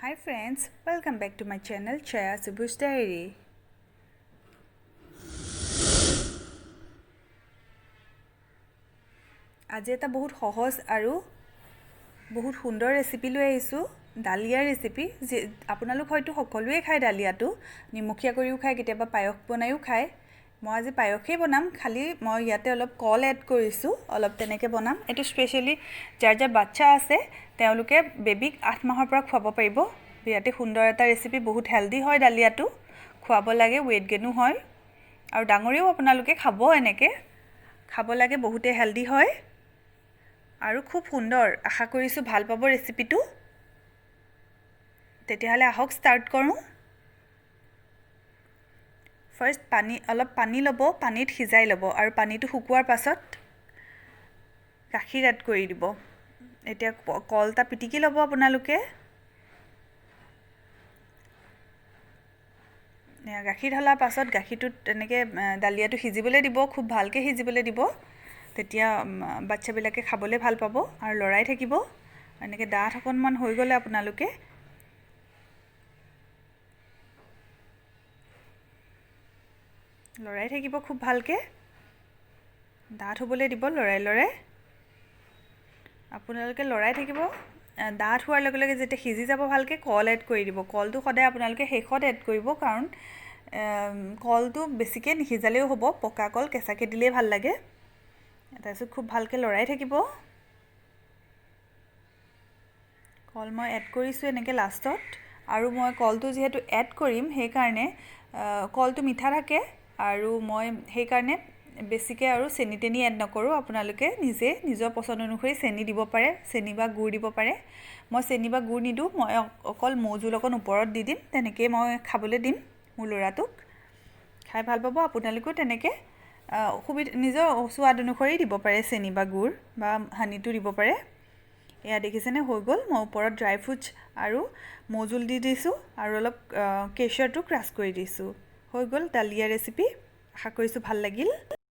Hi friends, welcome back to my channel Chaya Sibu's Diary. আজি এটা বহুত সহজ আৰু বহুত সুন্দৰ ৰেচিপি লৈ আহিছোঁ, ডালিয়াৰ ৰেচিপি। যি আপোনালোক হয়তো সকলোৱে খায় ডালিয়াটো, নিমখীয়া কৰিও খায়, কেতিয়াবা পায়স বনায়ো খায়। মই আজি পায়সেই বনাম, খালি মই ইয়াতে অলপ কল এড কৰিছোঁ, অলপ তেনেকৈ বনাম। এইটো স্পেচিয়েলি যাৰ যাৰ বাচ্ছা আছে তেওঁলোকে বেবীক 8 মাহৰ পৰা খুৱাব পাৰিব। বিৰাটেই সুন্দৰ এটা ৰেচিপি, বহুত হেল্ডি হয় ডালিয়াটো, খুৱাব লাগে, ৱেইট গেইনো হয় আৰু ডাঙৰেও আপোনালোকে খাব, এনেকৈ খাব লাগে, বহুতেই হেল্ডি হয় আৰু খুব সুন্দৰ। আশা কৰিছোঁ ভাল পাব ৰেচিপিটো। তেতিয়াহ'লে আহক ষ্টাৰ্ট কৰোঁ। ফাৰ্ষ্ট অলপ পানী ল'ব, পানীত সিজাই ল'ব আৰু পানীটো শুকোৱাৰ পাছত গাখীৰ এড কৰি দিব। এতিয়া কল এটা পিটিকি ল'ব আপোনালোকে। গাখীৰ ঢলাৰ পাছত গাখীৰটোত তেনেকৈ ডালিয়াটো সিজিবলৈ দিব, খুব ভালকৈ সিজিবলৈ দিব, তেতিয়া বাচ্ছাবিলাকে খাবলৈ ভাল পাব। আৰু লৰাই থাকিব এনেকৈ ডাঠ অকণমান হৈ গ'লে আপোনালোকে লৰাই থাকিব খুব ভালকৈ, ডাঠ হ'বলৈ দিব, লৰাই লৰাই আপোনালোকে লৰাই থাকিব। ডাঠ হোৱাৰ লগে লগে যেতিয়া সিজি যাব ভালকৈ, কল এড কৰি দিব। কলটো সদায় আপোনালোকে শেষত এড কৰিব, কাৰণ কলটো বেছিকৈ নিসিজালেও হ'ব, পকা কল কেঁচাকৈ দিলেই ভাল লাগে। তাৰপিছত খুব ভালকৈ লৰাই থাকিব। কল মই এড কৰিছোঁ এনেকৈ লাষ্টত, আৰু মই কলটো যিহেতু এড কৰিম সেইকাৰণে কলটো মিঠা থাকে আৰু মই সেইকাৰণে বেছিকৈ আৰু চেনি তেনি এড নকৰোঁ। আপোনালোকে নিজে নিজৰ পচন্দ অনুসৰি চেনি দিব পাৰে, চেনি বা গুড় দিব পাৰে। মই চেনি বা গুড় নিদিওঁ, মই অকল মৌজোল অকণ ওপৰত দি দিম, তেনেকৈয়ে মই খাবলৈ দিম মোৰ ল'ৰাটোক, খাই ভাল পাব। আপোনালোকেও তেনেকৈ সুবিধা নিজৰ সোৱাদ অনুসৰি দিব পাৰে, চেনি বা গুড় বা হানিটো দিব পাৰে। এয়া দেখিছেনে হৈ গ'ল। মই ওপৰত ড্ৰাই ফ্ৰুটছ আৰু মৌজোল দি দিছোঁ আৰু অলপ কেশৰটো ক্ৰাছ কৰি দিছোঁ। হৈ গ'ল ডালিয়া ৰেচিপি। আশা কৰিছোঁ ভাল লাগিল।